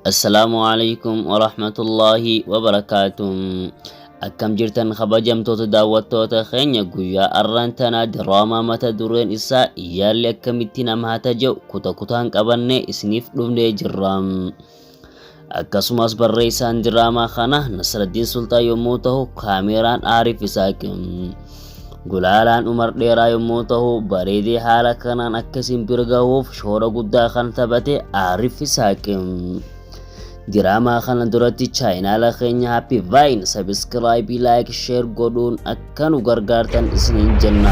Assalaamu alaikum warahmatullaahi wabarakaatuh. Akkam jirtan kabajamtoota daawwattoota keenya guyyaa arraan tanaa diraamaa mata dureen isaa yaalli akkamitti nama hata jedhu kuta kutaan qabannee isiniif dhufnee jirra. Akkasumas barreessaan diraamaa kana Nasraddiin Sultaan yommuu ta'u kaameeraan Aarif Isaaq. Gulaalaan Umar Dheeraa yommuu ta'u bareedee haala kanaan akka isin bira gahuuf shoora guddaa kan taphate Aarif Isaaq. Diraamaa kana duratti chaayinaala keenya Happy Vine sabiskiraayibii laayik sheer godhuun akka nu gargaartan isiniin jenna.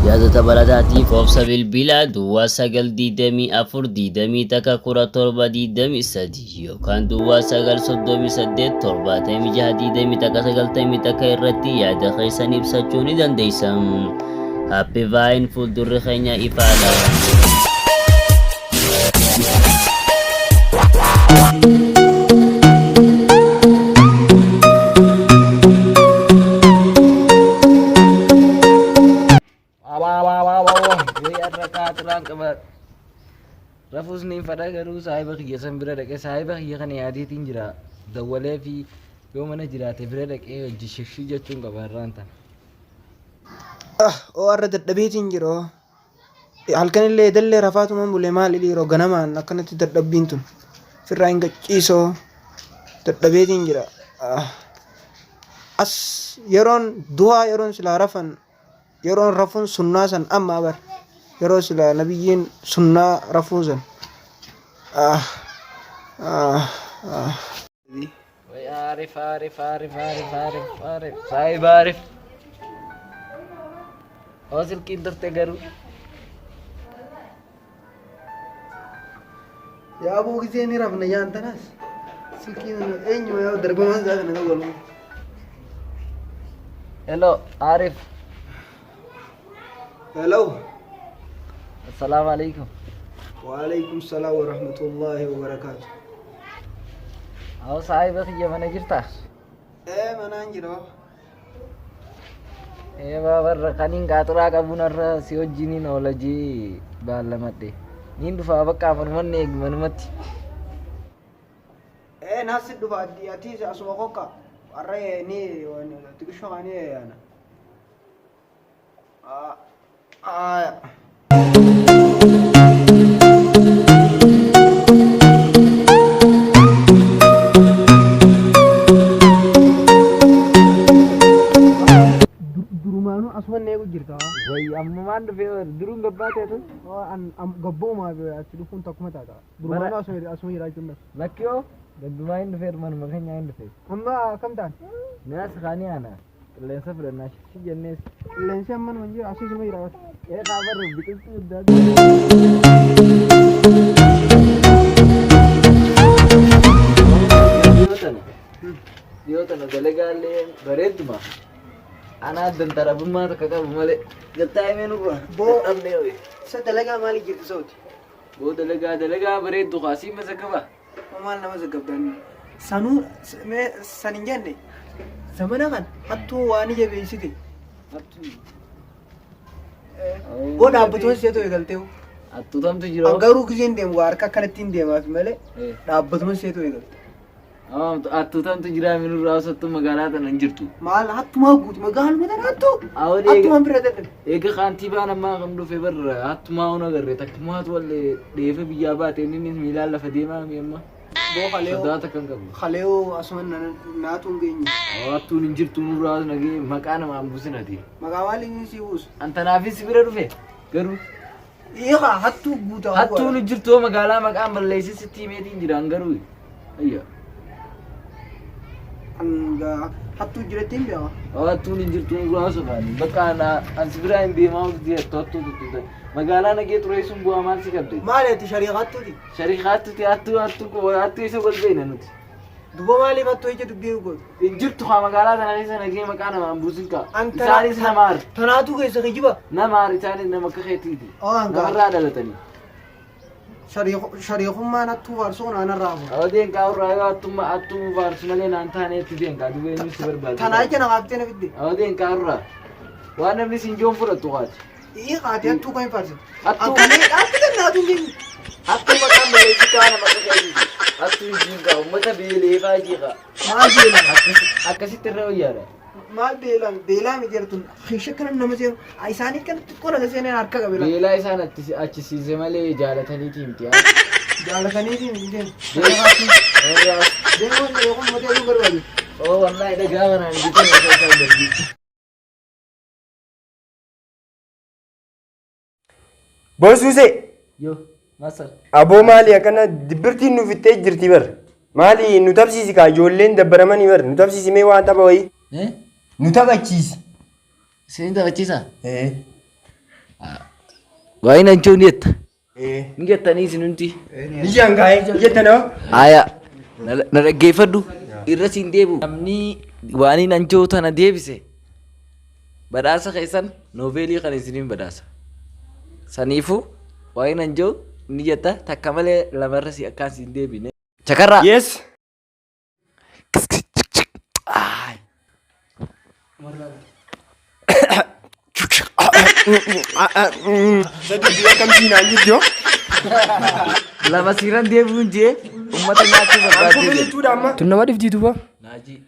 Yaada dabalataatiif obsa bilbilaa duwwaa 9 24 21 17 23 yookaan duwwaa 9 38 76 21 91 irratti yaada keessan ibsachuu ni dandeessan. Happy Vine fuuldurri keenya ifaadha. Har'a qaaxiraan qaba. Rafuus niin fadha garuu saahiba kiyya san bira dhaqee saahiba kiyya kana yaadeetiin jira. Dawwalee fi yoo mana jiraate bira dhaqee hojii shifshii jechuun qaba har'aan tana. Ah, oo har'a dadhabeetiin jira. Halkanillee edallee rafaatuman bule maali dhiiroo ganamaan akkanatti dadhabbiin tun firraa hin gachiisoo dadhabeetiin jira. Ah, As yeroon du'aa yeroon silaa rafan yeroon rafuun sunnaa san amma bar yeroo silaa nabiyyiin sunnaa rafuu san. Ah, ah, ah. Way Arif, Arif, Arif, Arif, Arif, Arif, saahiba Arif. Oo silkiin turte garuu. Yaa aboo gisee ni rafna yaan tanaas silkiin eenyu yaa darbamaan isaa kana dawwalu. Hello, Arif. Hello. Assalaamu alaikum. Waalaikum salaam wa rahmatullahi wa barakaatu. Awwa saahiba kiyya mana jirtaa? Ee manaan jira. Ee baabarra kaniin qaaxiraa qabuun har'a si wajjiniin oola jee baallamadhe. Niin dhufaa bakka manuman eegi manumatti. Ee naas si dhufa ati asuma kokka. Har'a ni xiqishoo kaanii yaana. Ah. Durumaanuu asuma eegu jirta. Wayyi ammumaan dhufee duruun gabbaatee tun. Gabboomaa achi dhufuun takkuma taata. Durumaanuu asuma jiraachuun dha. Lakkiyoo gaddumaa hin dhufee manuma keenyaa hin dhufee. Amma akkam ta'an? Naas kaanii ana. Qilleensa fudhannaa shi jennees. Qilleensi amma numa jira asii suma jira. Ee kaabarru biqiltuu adda addaa. Dhiyoo tana dalagaallee bareedduma. Anaa dantarabummaa takka qabu malee. Gattaa himee nurraa. Boo. Dhabnee ho'i. Isa dalagaa maali jirtu sa'uti? Boo dalagaa dalagaa bareeddu kaasii masakaba. Maal nama zaggabdan? Sanuu mee san hin jenne zamana kan hattuu waan ija beeksite. Boo dhaabbatuma seetu eegaltee. Hattuutamtu jira. Garuu giseen deemu harka akkanatti hin deemaaf malee dhaabbatuma seetu eegalte. Hattuutamtu jira minurraa osottu magaalaa tana hin jirtu. Maal hattumaa guutu magaaluma tana hattuu. Awwalee Hattumaan bira dadhabe. Eega kaantibaan ammaa kan dhufe barra hattumaa on agarre takkumaatu wallee dheefe biyyaa baate inni miilaan lafa deemaa mi amma. Boo kaleeoo Sodaa takka hin qabu. kaleeoo asuma naatu hin geenye. Hattuun hin jirtu nurraa nagee maqaa namaan buusinati. Maqaa maaliin si buusu? Antanaafis bira dhufe garuu Hiika hattuu guutaa. Hattuun hin jirtu magaalaa maqaan balleessi sitti himeetiin jiraan garuu. Ayya. Hattuu jiratti hin beekaa. Hattuun hin jirtu nurraa sofaani. Bakka ana ansi biraa hin deemaa of jettu hattuu tuttuuta. Magaalaa nagee xureessuun bu'aa maal si qabde? Maali ati shari'a hattuuti? Shari'a hattuuti hattuu hattuu hattuu isa wal beekna nuti. Duba maaliif hattuu ija dubbii nu gootu? Hin jirtu kaa magaalaa tana keessa nagee maqaa namaan buusin kaa. An tana- Isaanis nama aar. Tanaatu keessa kijiba. Nama aar isaanis nama akka keetiiti. Oo, hangaa. Namarraa dhalatanii. Shariikummaan hattuu faarsuu kun anarraa hafu. Awadeen kaa irraa yoo hattummaa hattuu faarsu malee naan taane itti deen kaa duba eenyu si barbaada. Tanaa ija namaaf na fidde. Awadeen kaa irraa. Waan namni siin joon fudhattu kaati. Ii haati hattuu kan hin faarsitu. Hattuu. Akkamii akka tannaatu hin geenye. Hattuu maqaan balleessitaa. beelaa jiiqa. Maal beelaan? Akkasitti irra wayyaadha. Maal beelaan? Beelaa miti jirtun. Keesha kana nama seenu. Isaanii kan xiqqoo naga seeneen harka qabe. Beelaa isaan achisiise malee jaalataniiti miti. Jaalataniiti miti deemu. Deemuun yookaan mataa aduu barbaadu. Oo wallaahi dhagaa kanaan bitan osoo isaan darbii. Bosuuse Yoo masar. aboo maali akkana dibbirtiin nu fixxee jirti bar. Maali nu tapsiisi kaa ijoolleen dabbaramanii bar nu tapsiisi mee waan tapha wayii. Nu taphachiisi. Isin taphachiisaa? Waa'ee anchoo ni jetta. Ni jettanii isin hundi. Ni jaan kaa'ee jettanoo. Aya na dhaggeeffadhu irra siin deebi'u. Namni waan anchoo tana deebise badhaasa keessan nooveelii kan isiniin badhaasa. Saniifuu waa'ee anchoo ni jetta takka malee lamarra si akkaan siin deebine. Chakarraa. Yes. Sadi biyya kam siinaan jirti hoo? Lama siiran deebi'uun jee uummata nyaachuu Kufe barbaadee. jechuudha amma. Tun nama dhibdii duuba. Naajii.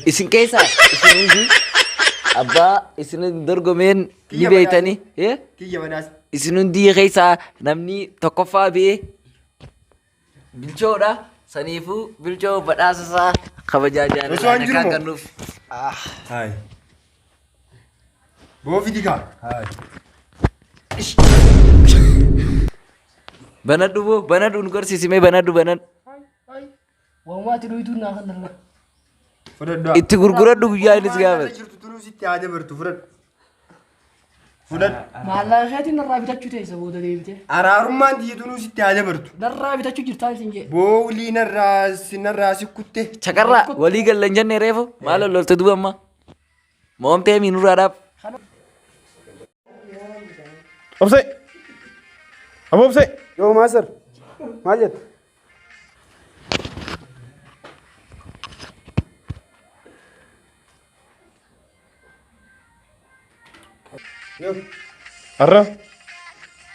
Isin keessaa isin hundi abbaa isin dorgomeen ni beektanii. Kiyya badhaasa. Isin hundi keessaa namni tokkoffaa ba'ee bilchoodha. Saniifuu bilchoo badhaasa isaa kabajaa Osoo jaalalaa hin jiru akkaan moo? kennuuf. Hayi. Boo fidi kaa. Hayi. Banadhu boo banadhu nu garsiisimee banadhu banadhu. Waanwaati dhuyituun naa kan darba. Fudhadhu. Itti gurguradhu guyyaa innis gaafate. Jirtu tunuu sitti haa dabartu fudhadhu. Fudhadhu. Maallaqa keetiin narraa bitachuu teessa booda deebitee. Araarummaan tiyya tunuu sitti haa dabartu. Narraa bitachuu jirtaa isin jee. Boolii narraa si narraa si kutte. Chakarraa walii galla hin jenne reefu maal loltolte duuba amma. Moomtee miinurraadhaaf. Obsee! Aboo obsee! Yoo maasar maal jetta? Har'a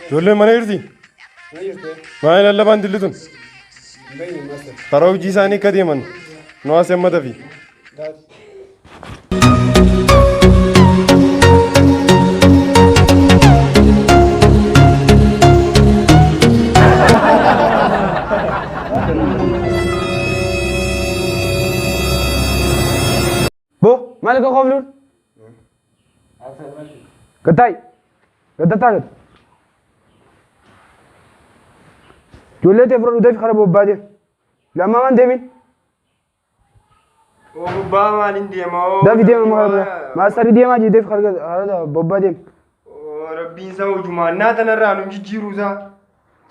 ijoolleen mana jirti? Maal lallabaan dilli tun? Karaa hojii isaanii akka deeman nu haasee amma dafi. Bo, maal akka koofluun? Gattaay. Gattataa gad. Ijoollee ta'e fudhadhu dafii kara bobbaa deem. Lammaa waan deemin. Oo gubbaa maaliin deema oo. Dafi deema amma kara biraa. Maastarii deemaa jii dafi kara bobbaa deem. Oo rabbiin isaa hojumaannaa tanarraa nu jijjiiruu isaa.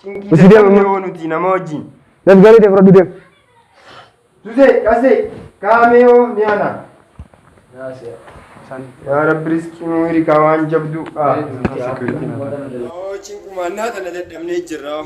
Cinqii Usi deema dadhabne amma. oo nuti nama wajjin. Dafi garii ta'e fudhadhu deem. Susee qasee kaamee oo ni ana. Yaa rabbi riskii nuu hirikaa waan jabduu. Oo cinqumaannaa tana dadhabnee jirra.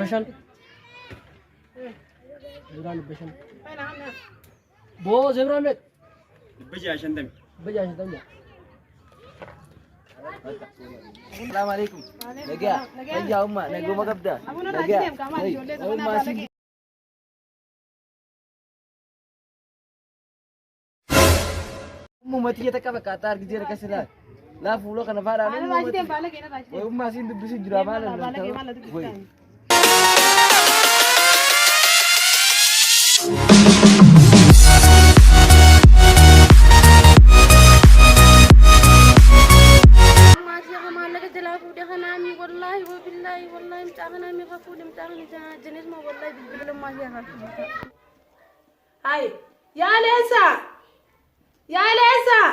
Bashan. Zebraan bashan. Boo zebraan meeqa? 650. 650. Salaamu alaikum. Nagaa. Fayyaa ummaa naguma qabdaa. Nagaa. Ummaa si Ummuma tiyya takka fakkaataa argitee rakka silaa. Laa fuula kana faadhaan ummuma tiyya. Way ummaa siin dubbisu jira maal Way. Maatii maallaqa jalaa fuudhee kanaami wallaahi. Billaahi wallaahi mucaa kana meeqa fuudhe mucaa kana jeneesuma wallaahi bilbila lammaa fi irraa. Hai, yaa leensaa! Yaa leensaa!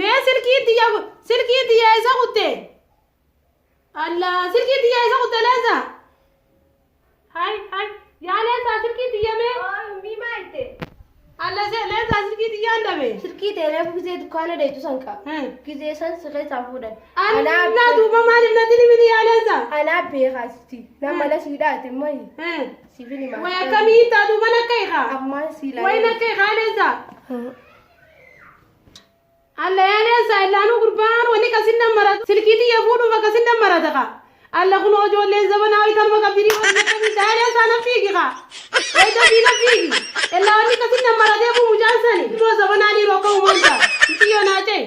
Mee silkii tiyya silkii tiyya isa kutte? Allah silkii tiyya isa kutte leensaa? Hai hai yaa leensaa silkii tiyya mee? Allah se leensaa silkii tiyya hin dhabe. Silkii tee reefu gizee dukkaana deetu san qaba. Gizee san si keessaa fuudhan. Annaa duuba maaliif natti himini yaa leensaa? Anaa beekaa sitti. Nama mala sii dhaate mayi. Siifin himaa. Way akkamii hiitaa duuba nakka hiikaa? Ammaan sii Way nakka hiikaa leensaa? Alla yaa leensaa illaanuu gurbaan wani kasin nammaratu silkii tiyya fuudhuuf akkasin nammarata kaa. Alla kunoo ijoolleen zabanaa wayi tanuma qabdi dhiiroo tiyya akkamii yaa leensaa na fiigi kaa. Way dafii na fiigi. Illaa wanni kasin nammaratee buu mucaan sani. Dhiiroo zabanaa dhiiroo akka uumamta. Muciyyoo naa ce'i.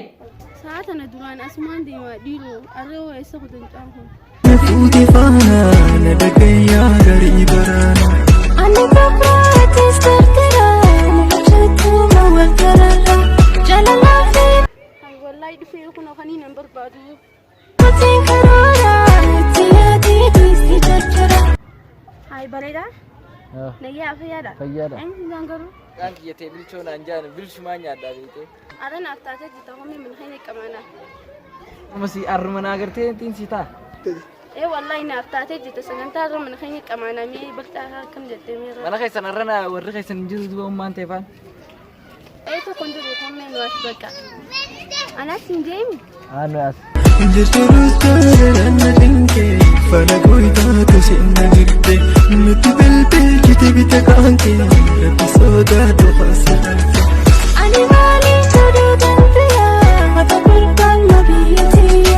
Sa'a tana duraan asumaan deemaa dhiiroo arree hoo eessa kutan mucaan kun? Fuute faana na dhagayyaa garii baraana. Ani kakaatis tartira mucatuma wal gararra jaalalaa fi Hay wallahi dhufee kunoo kaniin hin barbaadu. Matiin karoora itti yaadee dhiisti jarjara. Hay bareedaa. Nayyaa fayyaadha. Fayyaadha. Eenyu isaan garuu? Maqaan kiyya tee bilchoo naan jaan bilchumaa nyaadhaa beekte. Arra naaf taatee jirta hoomii mana keenya qamaanaa. Amma si arruma naa gartee ittiin si ta'a. Ee wallahi naaf taatee jirta sagantaa irra mana keenya qamaanaa mee bakka akkam jettee meerra. Mana keessan arra naa warri keessan hin jiru duuba ummaan ta'e faan. Ee tokko hin jiru hoomee nu as bakka. Anaas hin deemi. Haa nu as. Jirtuus jaalallaan na cinqee fala gooytaatu sinna jirte nuti bilbilchite bita kaankee rabbi sodaadhu faasa halke. Ani maaliif jedhee danfiya mata gurbaan ma biyya tiyya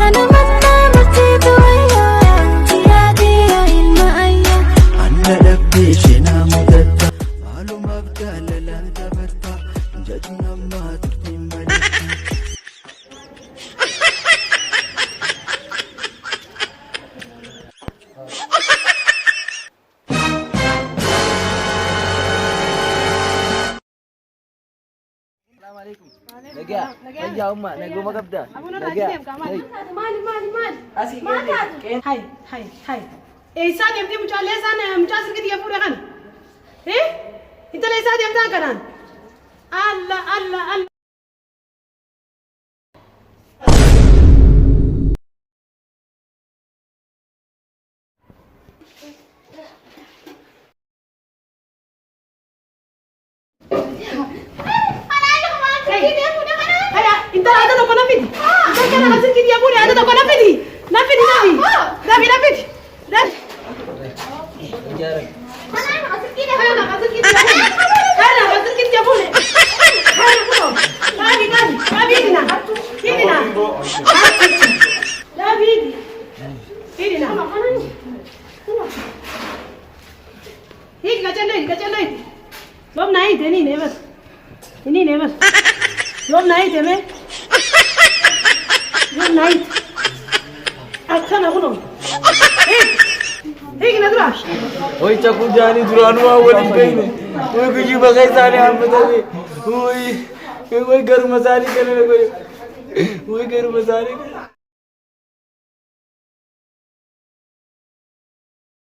tana mannaa murteetu wayyaa tiyaa tiyaa ilma ayyaa. Anna dhabdee ishee naa mudatta maalumaaf jaalalaan taphatta jaju namaa turtiin malee. Salaamu alaikum. Nagaa. Fayyaa ummaa naguma qabda. Nagaa. Maali maali maali? Asii Maal taate? Hai hai hai. Eessaa deemtee mucaa leessaan mucaa silkii tiyya fuudhe kana? Eh? Intala eessaa deemtaan kanaan? Alla alla alla. Intala haadha tokko na fidi. Intala kana kan silkii tiyya fuudhe haadha tokko na fidi. Na fidi dafi. Dafi na fidi. Dafi. Kana kan silkii tiyya fuudhe. Kana kan silkii tiyya fuudhe. Kana kunoo. Qabi qabi qabi hidhina. Hidhina. Dafi hidhi. Hidhina. Hiiki qacello hidhi qacello hidhi. Yoom naa hiite ni neebas. Inni neebas. Yoom naa hiite mee? Yoom naa hiite? Akkana kunoo. Hiiki. Hiiki na dura. Way cakuu jaanii duraanuu waan waliin beekne. Way guyyuu bakka isaanii hammatanii. Way way garuma isaanii kana godhe. Way garuma isaanii kana.